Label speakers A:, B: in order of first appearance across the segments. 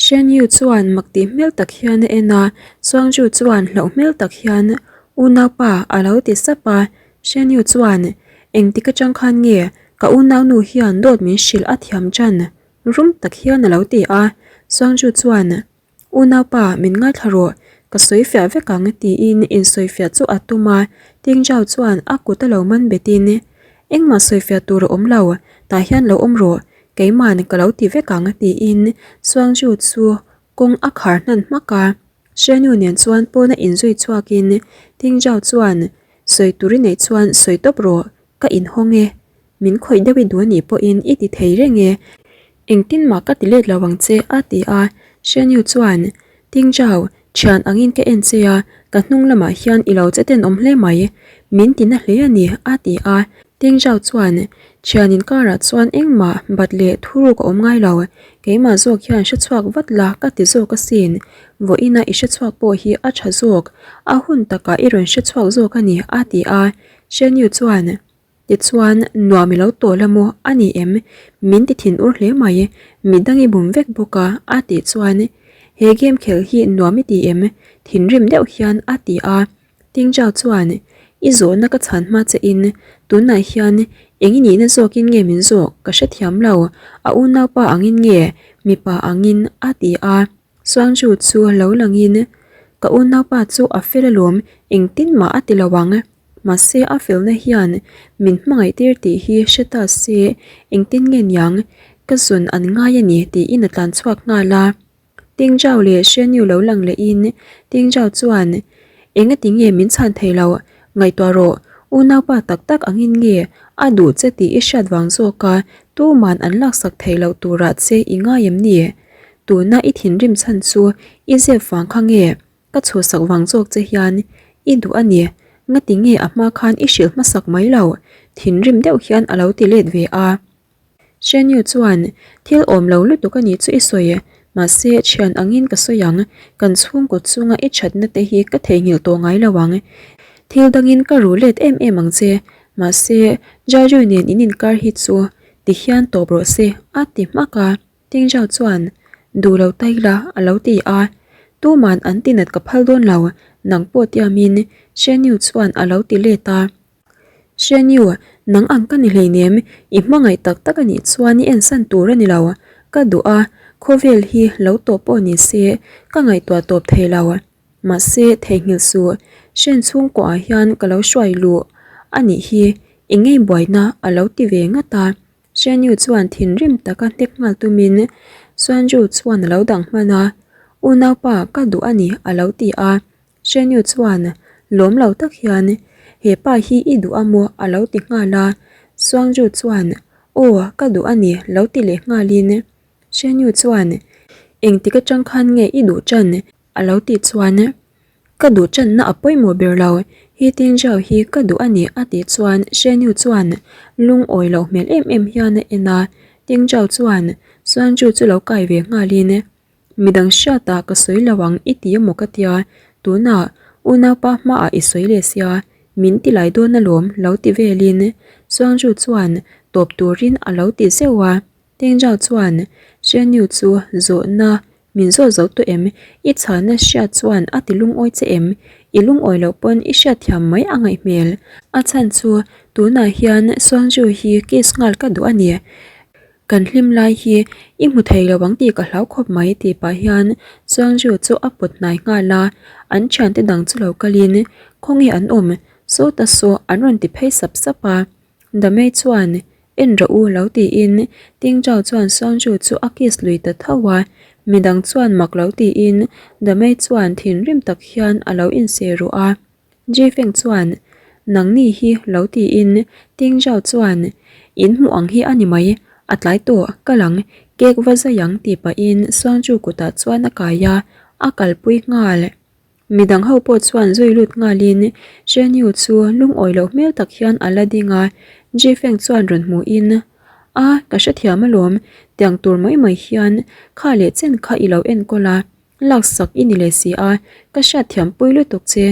A: Shen Yu chuan mak tih hmel tak hian a en a, Chuangju chuan hlauh hmel tak hian, Unaupa, a lo ti sap a. Shen Yu chuan, Engtik atang khan nge ka unaunu hian dawt min hrilh a thiam ṭan? Rum tak hian a lo ti a. Chuangju chuan, Unaupa, min ngaithla rawh, ka sawi fiah vek ang tiin insawi fiah chu a tum a, Ting Zhao chuan a kut a lo man betin, Engmah sawi fiah tur a awm lo, tah hian lo awm rawh, keiman ka lo ti vek ang tiin Suangju chu kawng a khar hnan hmak a. Shenyu nen chuan pawna inzui chhuakin Ting Zhao chuan, Sawi tur i neih chuan sawi tawp rawh, ka inhawng e. Min khawih deuh i duh a nih pawhin i ti thei reng e. Engtin mah ka ti let lo ang che a ti a, Shenyu chuan, Ting Zhao, thian angin ka en che a, ka hnung lamah hian i lo che tenawm hle mai. Min ti na hle a ni a ti a, Ting Zhao chuan, Thian inkarah chuan engmah bat leh thuruk a awm ngai lo, keimah zawk hian hre chhuak vat la ka ti zawk asin, vawiina i hre chhuak pawh hi a tha zawk, a hun takah i rawn hre chhuak zawk a ni a ti a, Shenyu chuan, Tichuan, nuam i lo tawh la maw? A ni em? Min ti thin ur hle mai. Midang i bum vek bawk a, a tih chuan, He game khelh hi nuam i ti em? Thinrim deuh hian a ti a. Tingzhao chuan, I zawhna ka chhan hma che in, tunah hian eng i nihna zawkin nge min zawh ka hrethiam lo, a unaupa angin nge mipa angin? a ti a. Suangju chu lo langin, Ka unaupa chu a fel alawm, engtin mah a ti lo ang. Mahse a felna hian min hmangaih tir tih hi hre ta se engtin nge niang, ka zun an ngai a ni tiin a tlan chhuak nghal a. Tingzhao leh Shenyu lo lang lehin Tingzhao chuan, Engati nge min chhan thei lo, ngaihtuah rawh, unaupa tak tak angin nge a duh che tih i hriat vang zawk a, tuman an laksak theih loh turah che i ngai em ni? Tuna i thinrim chhan chu i zep vang kha nge? Ka chhuhsak vang zawk che hian i duh a ni, ngati nge a hma khan i hrilh hmasak mai lo? Thinrim deuh hian a lo ti let ve a. Shenyu chuan, Thil awm lo lutuk a nih chu i sawi, mahse thian angin ka sawi ang, kan chhungkaw chunga i thatna te hi ka theihnghilh tawh ngai lo ang. Thil dangin ka ru let em em ang che, mahse Jaju nen in inkar hi chu tihian tawp rawh se, a ti hmak a. Tingzhao chuan, Duh lo ta ila, a lo ti a. Tuman an tinat ka phal dawn lo, nang pawh tiamin, Shenyu chuan a lo ti let a. Shenyu, nang ang ka ni hleinem, i hmangaih tak tak a nih chuan i ensan tur a ni lo. Ka duh a, khawvel hi lo tawp pawh ni se, ka ngaihtuah tawp thei lo. Mahse, theihnghilh suh, Shen chhungkuaah hian ka lo hruai luh a nih hi, i ngei buaina a lo ti ve ngat a. Shenyu chuan thinrim taka hnek nghal tumin Suanju chuan a lo dang hman a, Unaupa, ka duh a ni a lo ti a. Shenyu chuan lawm lo tak hian, He pa hi i duh a maw? a lo ti nghal a. Suangju chuan, Aw, ka duh a ni lo ti leh nghalin Shenyu chuan, Engtik atang khan nge i duh ṭan? A lo tih chuan, Ka duh channa a pawimawh ber lo, hi Tingzhao hi ka duh a ni a tih chuan Shenyu chuan lungawi loh hmel em em hian a en a, Tingzhao chuan Suanju chu lo kai ve nghalin, Midang hriatah ka sawi lo ang i ti emaw ka tia, tunah unaupa hmaah i sawi leh sia, min ti lai dawn alawm lo ti velin Suanju chuan tawp turin a lo ti zeuh a. Tingzhao chuan Shenyu chu zawhna Min zawt zo tawh em? I chhana hriat chuan a ti lungawi che em? I lungawi loh pawn i hriatthiam mai a ngaih hmel. A chhan chu tunah hian Suangju hi kiss nghal ka duh a ni. Kan hlim lai hi i hmu thei lo ang tih ka hlau khawp mai tih pah hian Suangju chu a pawt hnai nghal a, an thiante dang chu lo kalin khawnge an awm? Sawta saw an rawn ti phei sap sap a. Damei chuan En rawh u lo tiin Tingzhao chuan Suangju chu a kiss lui ta tho a, midang chuan mak lo tiin Damei chuan thinrim tak hian a lo inseh ruh a. Jifeng chuan Nangni hi lo tiin Tingzhao chuan In hmuh ang hi a ni mai, a tlai tawh ka lang cake va zai ang tih pahin Suangju kutah chuan a kai a, a kalpui nghal. Midang ho pawh chuan zui lut nghalin Shenyu chu lungawi loh hmel tak hian a la ding a, Jifeng chuan rawn hmuhin, A, ka hrethiam alawm, tiang tur mai mai hian kha leh chen kha i lo enkawl a, laksak i ni leh si a, ka hriatthiam pui lutuk che.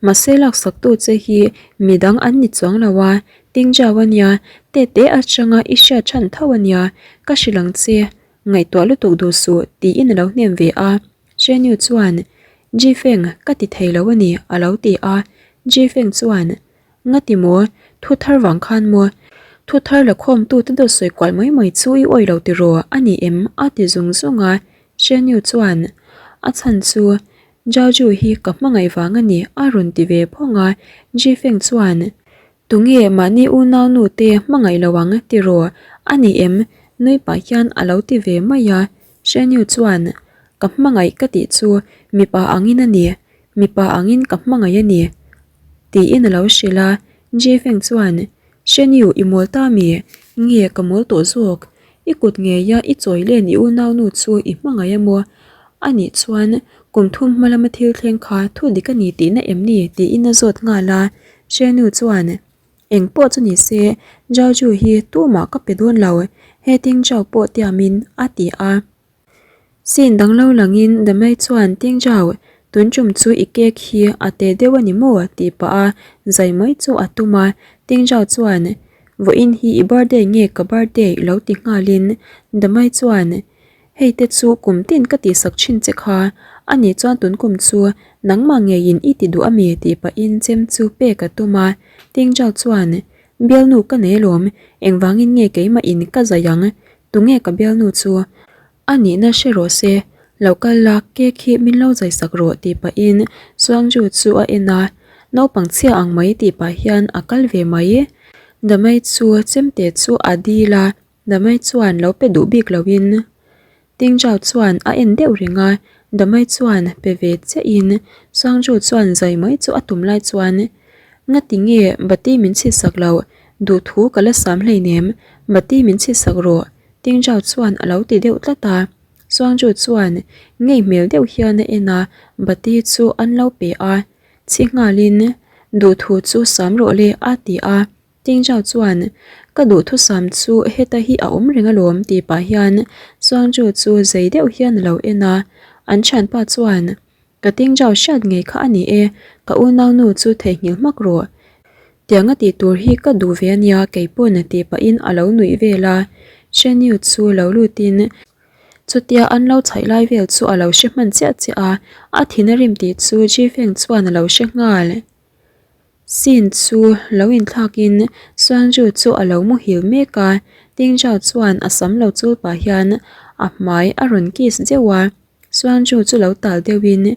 A: Mahse laksaktu che hi midang an ni chuang lo a, Tingzhao a nia, tete atanga i hriat chhan tho a nia, ka hrilh ang che. Ngaihtuah lutuk duh suh, tiin a lo hnem ve a. Shenyu chuan, Ji Feng, ka ti thei lo a ni, a lo ti a. Ji Feng chuan, Ngati maw? Thu thar vang khan maw? Thu thar la khawmtute dawt sawi kual mai mai chu i awih lo tiraw a ni em? a ti zung zung a. Shenyu chuan, A chhan chu Jiaoju hi ka hmangaih vang a ni, a rawn ti ve phawng a. Ji Feng chuan, Tunge mahni unaunu te hmangaih lo ang tiraw a ni em? nui pah hian a lo ti ve mai a. Shenyu chuan, Ka hmangaih ka tih chu mipa angin a ni, mipa angin ka hmangaih a ni. Tiin a lo hrilh a, Ji Feng chuan, Shenyu i mawl ta mi? Nge ka mawl tawh zawk? I kut ngeia i chawi len i unaunu chu i hmangaih a maw? A nih chuan kum thum hma lama thil thleng kha thu dik a ni tihna em ni? tiin a zawt nghal a, Shenyu chuan, Eng pawh chu ni se, Jiaoju hi tumah ka pe dawn lo, he Tingzhao pawh tiamin a ti a. Scene dang lo langin Damai chuan Tingzhao, tun tum chu i cake hi a te deuh a ni maw? tih pah a zai mai chu a tum a. Tingzhao chuan, Vawiin hi i birthday nge ka birthday lo ti nghalin Damai chuan, Hei te chu kum tin ka tihsak thin che kha, a nih chuan tun kum chu nangmah ngeiin i ti duh a mi? tih pahin chem chu pek a tum a. Tingzhao chuan, Bialnu ka nei alawm, engvangin nge keimah in ka zai ang? Tunge ka bialnu chu? A nihna hre rawh se, lo kal la, cake hi min lo zai sak rawh tih pahin Suangju chu a en a, naupang chhia ang mai tih pah hian a kal ve mai. Damai chu chemte chu a dil a, Damai chuan lo pe duh bik loin Tingzhao chuan a en deuh reng a, Damai chuan pe ve chiahin Suangju chuan zai mai chu a tum lai chuan Ngati nge bati min chhisak loh, duhthu ka la sam hleinem, bati min chhisak rawh Tingzhao chuan a lo ti deuh tlat a, Suangju chuan ngei hmel deuh hian a en a, bati chu an lo pe a, chhi nghalin duhthu chu sam rawh le a ti a. Tingzhao chuan, Ka duhthusam chu heta hi a awm reng alawm tih pah hian Suangju chu zei deuh hian a lo en a. An thianpa chuan, Ka Tingzhao hriat ngei kha a ni e, ka unaunu chu theihnghilh hmak rawh. Tianga tih tur hi ka duh ve ania kei pawn tih pahin a lo nuih vel a. Shenyu chu lo lutin chutia an lo chhaih lai vel chu a lo hre hman chiah chiah a, a thin a rim tih chu Jifeng chuan a lo hre nghal. Scene chu lo inthlakin Suangju chu a lo muhil mek a, Tingzhao chuan a sam lo chul pah hian a hmai a rawn kiss deuh a, Suangju chu lo tal deuhin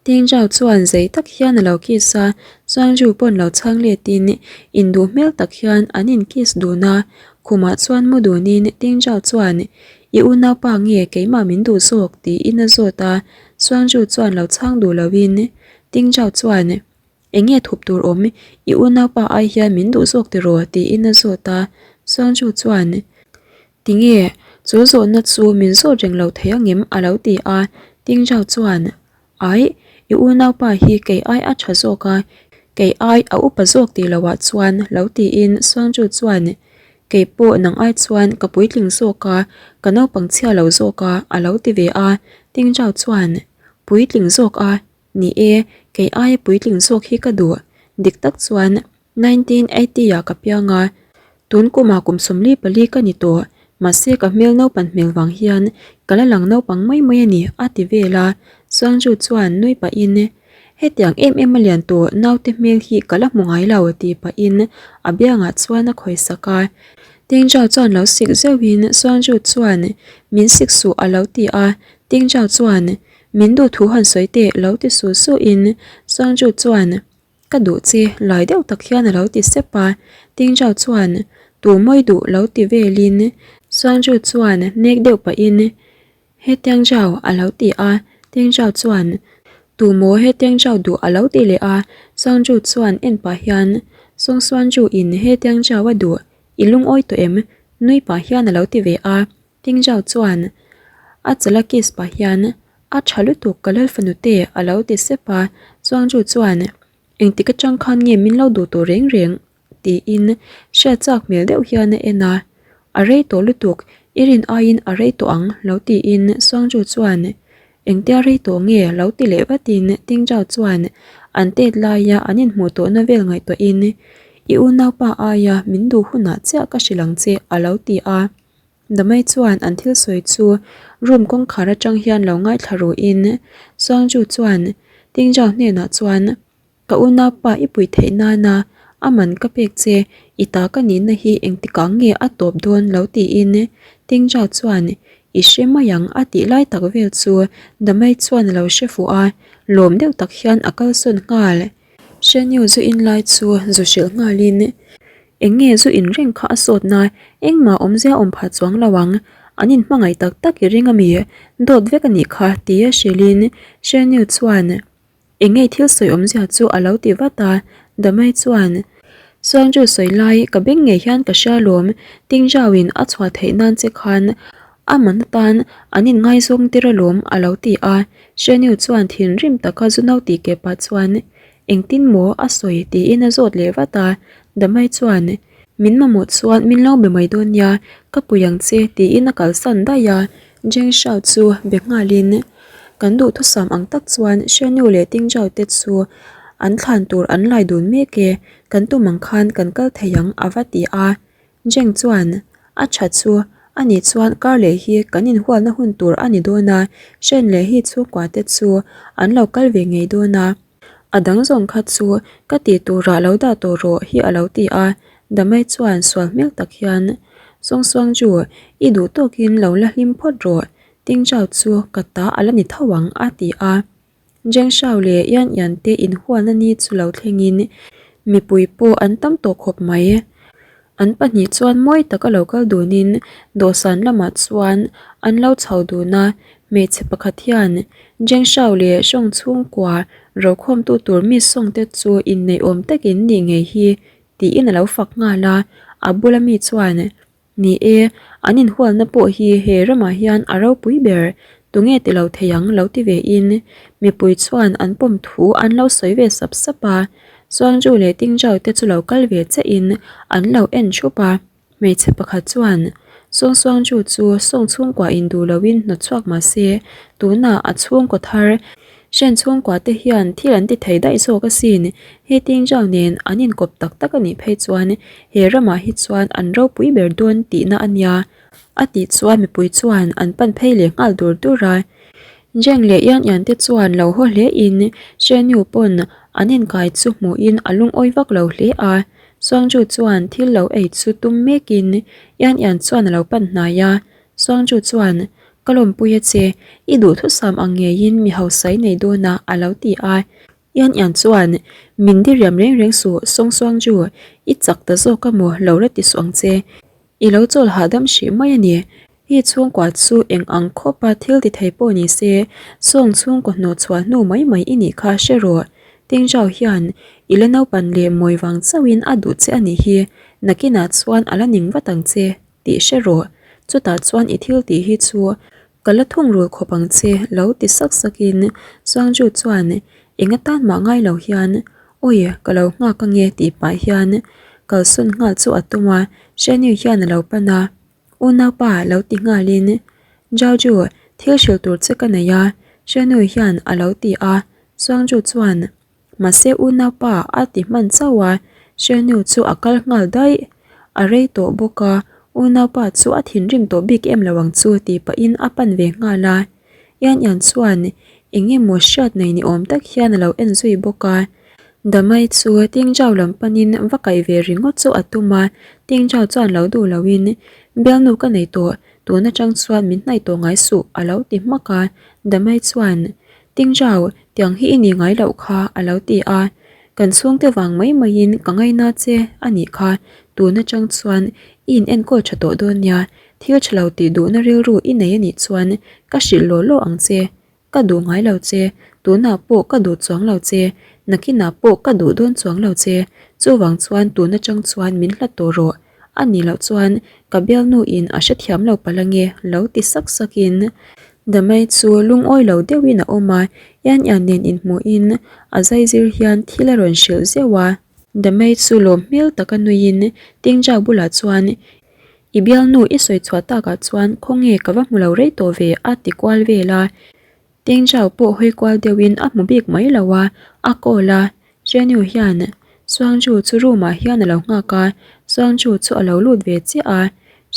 A: Tingzhao chuan zei tak hian a lo kiss a, Suangju pawn lo chhang letin induh hmel tak hian an in kiss dun a, khumah chuan mu dunin Tingzhao chuan I unaupa nge keimah min duh zawk tiin a zawt a, Suangju chuan lo chhang duh loin Tingzhao chuan Eng nge thup tur awm, i unaupa ai hian min duh zawk tiraw? tiin a zawt a. Suangju chuan, Tinge, chu zawhna chu min zawt reng lo thei angem? a lo ti a. Tingzhao chuan, Aih, i unaupa hi kei ai a tha zawk a, kei ai a upa zawk tih loah chuan lo tiin Suangju chuan, Kei pawh nang ai chuan ka puitling zawk a, ka naupang chhia lo zawk a, a lo ti ve a. Tingzhao chuan, Puitling zawk a, Ni e, kei aia puitling zawk hi ka duh. Dik tak chuan 1980 ah ka piang a, tun kumah kum 44 ka ni tawh. Mahse ka hmel naupan hmel vang hian ka la lang naupang mai mai a ni a ti vel a. Suangju chuan nui pahin, Hetiang em em a lian tawh naute hmel hi ka la hmu ngai lo tih pahin a biangah chuan a khawisak a. Tingzhao chuan lo sik zeuhin Suangju chuan min sik suh a lo ti a. Tingzhao chuan Min duh thu han sawi teh lo ti su su in Suangju chuan ka duh che lai deuh tak hian a lo ti sep a, Tingzhao chuan tu mawi duh lo ti vel in Suangju chuan nek deuh pah in He Tiangzhao a lo ti a, Tingzhao chuan tu maw he Tiangzhao duh a lo ti leh a, Suangju chuan en pah hian Song Suangju in he Tiangzhao a duh i lungawi tawh em nui pah hian a lo ti ve a. Tingzhao chuan a chala kiss pah hian a tha lutuk ka lal fanu te a lo ti sep a, Chuangju chuan engtik atang khan nge min lo duh tawh reng reng tiin hriat chak hmel deuh hian a en a, a rei tawh lutuk i rin aiin a rei tawh ang lo tiin Chuangju chuan engtia rei tawh nge lo ti leh vatin Tingzhao chuan an tet laia an inhmuh tawhna vel ngaihtuahin i unaupa aia min duh hunah chiah ka hrilh ang che a lo ti a. Damai chuan an thil sawi chu room kawngkhar atang hian lo ngaithla ruhin Suangju chuan Tingjao hnenah chuan Ka unaupa i pui theih nana a man ka pek che, i ta ka nihna hi engtikah nge a tawp dawn lo tiin Tingjao chuan i hre mai ang a tih lai tak vel chu Damai chuan a lo hre fuh a, lawm deuh tak hian a kalsawn nghal. Hrenyu zu in lai chu zu hrilh nghalin eng nge zu in reng kha a sawtna engmah awmzia awm phah chuang lo ang, an in hmangaih tak tak i ring ami, dawt vek a nih kha tia hrilhin Hrenyu chuan eng nge thil sawi awmzia chu a lo ti vat a, Damai chuan Suangju sawi lai ka beng ngei hian ka hria lawm, Tingjauin a chhuah theih nan che khan a man atan an in ngaizawng tir alawm a lo ti a, Shenyu chuan thinrim taka zu no tih keh pah chuan engtin maw a sawi tiin a zawt leh vat a, Damai chuan min mamawh chuan min lo be mai dawn nia, ka pui ang che tiin a kalsan daih a, Jeng Shao chu be nghalin kan duhthusam ang tak chuan Shenyu leh Ting Zhao te chu an thlan tur an lai dun mek e, kan tum ang khan kan kal thei ang a va ti a. Jeng chuan, A tha chu, a nih chuan kar leh hi kan inhualna hun tur a ni dawn a, Shen leh hi chhungkua te chu an lo kal ve ngei dawn a. A dang zawng kha chu ka tih turah lo dah tawh rawh hi a lo ti a, Damai chuan sual hmel tak hian, Sawng Suang Ju, i duh tawkin lo la hlim phawt rawh, Ting Chau chu ka ta a la ni tho ang a ti a. Zheng Shao leh Yan Yan te inhualna ni chu lo thlengin mipui pawh an tam tawh khawp mai. An pahnih chuan mawi taka lo kal dunin dawhsan lamah chuan an lo chho dun a, hmeichhe pakhat hian Zheng Shao leh Xiong chhungkua rokhawmtu tur mi sawngte chu inneih awm takin nih ngei hi tiin a lo fak nghal a, a bula mi chuan Ni e, an inhualna pawh hi he ramah hian a ropui ber, tunge ti lo thei ang lo ti ve in, mipui chuan an pawm thu an lo sawi ve sap sap a, Suangju leh Tingjau te chu lo kal ve che in an lo en thup a, hmeichhe pakhat chuan Sawng Suangju chu sawng chhungkua in duh lo in hnawt chhuak mah se, tunah a chhungkaw thar Hren chhungkua te hian thil an ti thei daih zawk asin, he Tingjau nen an inkawp tak tak a nih phei chuan he ramah hi chuan an ropui ber dawn tihna a nia, a tih chuan mipui chuan an pan phei leh nghal dur dur a. Jeng leh Yan Yan te chuan lo haw hle in Shenyu pawn an inkai chu hmuhin a lungawi vak lo hle a, Suangju chuan thil lo ei chu tum mekin Yan Yan chuan a lo pan hnai a, Suangju chuan Ka lawmpui a che, i duhthusam ang ngeiin mi hausa i nei dawn a, a lo ti a. Ian Ian chuan, Min diriam reng reng suh, Sawng Suang Ju, i chak ta zawk a maw, lo la ti suh ang che. I lo chawl hahdam hrih mai a ni. Hi chhungkua chu eng ang khawpa thil ti thei pawh ni se, Sawng chhungkaw hnawh chhuah hnu mai mai i nih kha hre rawh. Ting Zhao hian i la naupan leh mawi vang chauhin a duh che a nih hi, nakinah chuan a la ning vat ang che. Tih hre rawh, chutah chuan i thil tih hi chu ka la thung rul khawp ang che lo ti sak sakin Suangju chuan eng atan mah ngai lo hian Awi ka lo nghak ange tih pah hian kalsawn nghal chu a tum a, Shenyu hian a lo pan a, Unaupa lo ti nghalin Jiaoju thil hrilh tur che ka nei a Shenyu hian a lo ti a, Suangju chuan Mahse unaupa a ti hman chauh a, Shenyu chu a kal nghal daih. A rei tawh bawk a, unaupa chu a thinrim tawh bik em lo ang chu tih pahin a pan ve nghal a. Yan Yan chuan eng emaw hriat nei ni awm tak hian a lo en zui bawk a. Damai chu Tingjao lam panin va kaih ve ringawt chu a tum a, Tingjao chuan lo duh loin, Bialnu ka nei tawh, tun atang chuan min hnaih tawh ngai suh a lo ti hmak a. Damai chuan Tingjao, tiang hi i ni ngai loh kha, a lo ti a. Kan chhungte vang mai maiin ka ngaina che a nih kha, tun atang chuan i in enkawl tha tawh dawn nia, thil tha lo tih duhna rilru i nei a nih chuan ka hrilh law law ang che. Ka duh ngai lo che, tunah pawh ka duh chuang lo che, nakinah pawh ka duh dawn chuang lo che, chuvang chuan tun atang chuan min hlat tawh rawh. A nih loh chuan ka bialnu in a hrethiam lo palh ange lo ti sak sak in Damai chu lungawi lo deuh in a awm a, Yan Yan nen inhmuh in a zai zir hian thil a rawn hrilh zeuh a. Damai chu lawm hmel tak a nui in Tingjao bulah chuan I bialnu i sawi chhuah tak ah chuan khawnge ka va hmu lo rei tawh ve a ti kual vel a. Tingjao pawh hawi kual deuh in a hmu bik mai lo a, a call a, Jenny hian Suangju chu room ah hian a lo nghak a, Suangju chu a lo lut ve chiah a,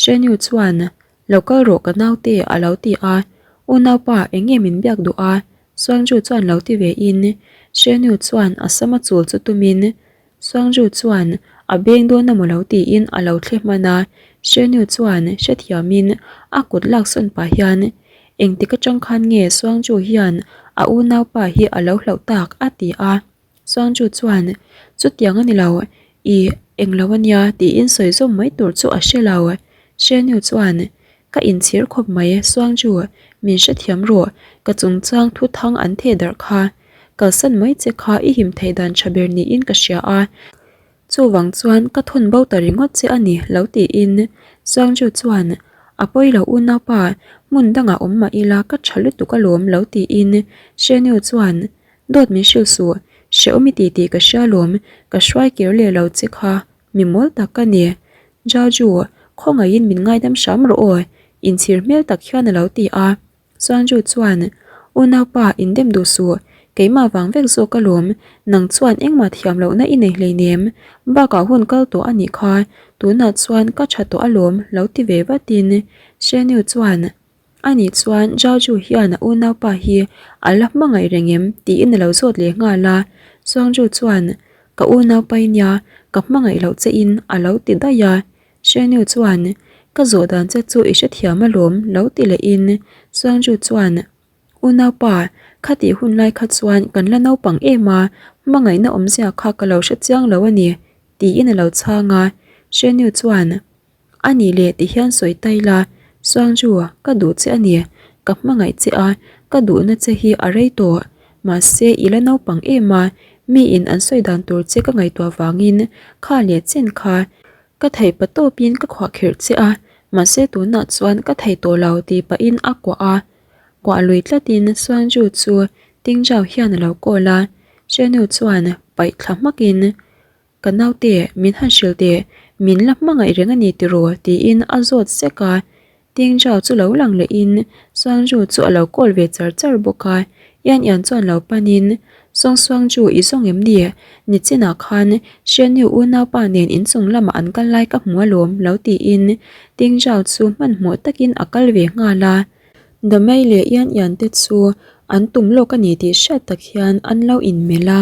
A: Jenny chuan. Lo kal rawh ka naute a lo ti a, Unaupa eng nge min biak duh a? Suangju chuan lo ti ve in Shenyu chuan a sama chul chu tumin Suangju chuan a beng dawn emaw lo tiin a lo thle hman a, Shenyu chuan hrethiamin a kut laksawn pah hian engtik atang khan nge Suangju hian a unaupa hi a lo hlauh tak a ti a. Suangju chuan chutiang a ni lo, ih englo a nia tiin sawi zawm mai tur chu a hre lo. Shenyu chuan Ka inchhir khawp mai, Suangju, min hrethiam rawh, ka chungchang thu thang an theh darh kha. Kalsan mai che kha i him theih dan tha ber niin ka hria a, chuvang chuan ka thawn bo ta ringawt che a ni lo tiin Suangju chuan a pawi lo unaupa, hmun dangah awm mah ila ka tha lutuk alawm lo tiin Shenyu chuan dawt min hrilh suh, hrehawm i ti tih ka hria alawm, ka hruai kir leh lo che kha Mi mawl tak ka ni. Jaju, khawngaihin min ngaidam hram rawh aw, inchhir hmel tak hian a lo ti a. Chuanju chuan, Unaupa, indem duh suh, keimah vang vek zawk alawm, nang chuan engmah thiam lohna i nei hleinem, bakah hun kal tawh a nih kha, tunah chuan ka tha tawh alawm, lo ti ve vatin Shenyu chuan, Ani chuan Jaju hian a unaupa hi a la hmangaih reng em tiin a lo zawt leh nghal a, Suangju chuan Ka unaupa i nia, ka hmangaih loh che in a lo ti daih a, Shenyu chuan Ka zawh dan che chu i hrethiam alawm lo ti leh in Suangju chuan Unaupa, khatih hun lai kha chuan kan la naupang em a, hmangaihna awmzia kha ka lo hrechiang lo a ni tiin a lo chhang a, Shenyu chuan A nih leh ti hian sawi ta ila, Suangju, ka duh che a ni, ka hmangaih che a, ka duhna che hi a rei tawh. Mahse, i la naupang em a, miin an sawi dan tur che ka ngaihtuah vangin kha leh chen kha ka theih pa tawpin ka khuahkhirh che a, mahse tunah chuan ka thei tawh lo tih pahin a kuah a. Kuah lui tlatin Suangju chu Tingjao hian a lo call a, Shenyu chuan paih thla hmakin, Ka naute, min han hrilh teh, min la hmangaih reng a ni tiraw? tiin a zawt sek a. Tingzhao chu lo lang lehin Suangju chu a lo call ve char char bawk a. Yan Yan chuan lo panin, Sawng Suangju i zawng em ni? Nichinah khan Shenyu unaupa nen inchung lamah an kal lai ka hmu alawm lo tiin Tingzhao chu hmanhmawh takin a kal ve nghal a. Damei leh Yan Yan te chu an tum lawk a ni tih hriat tak hian an lo inmelh a.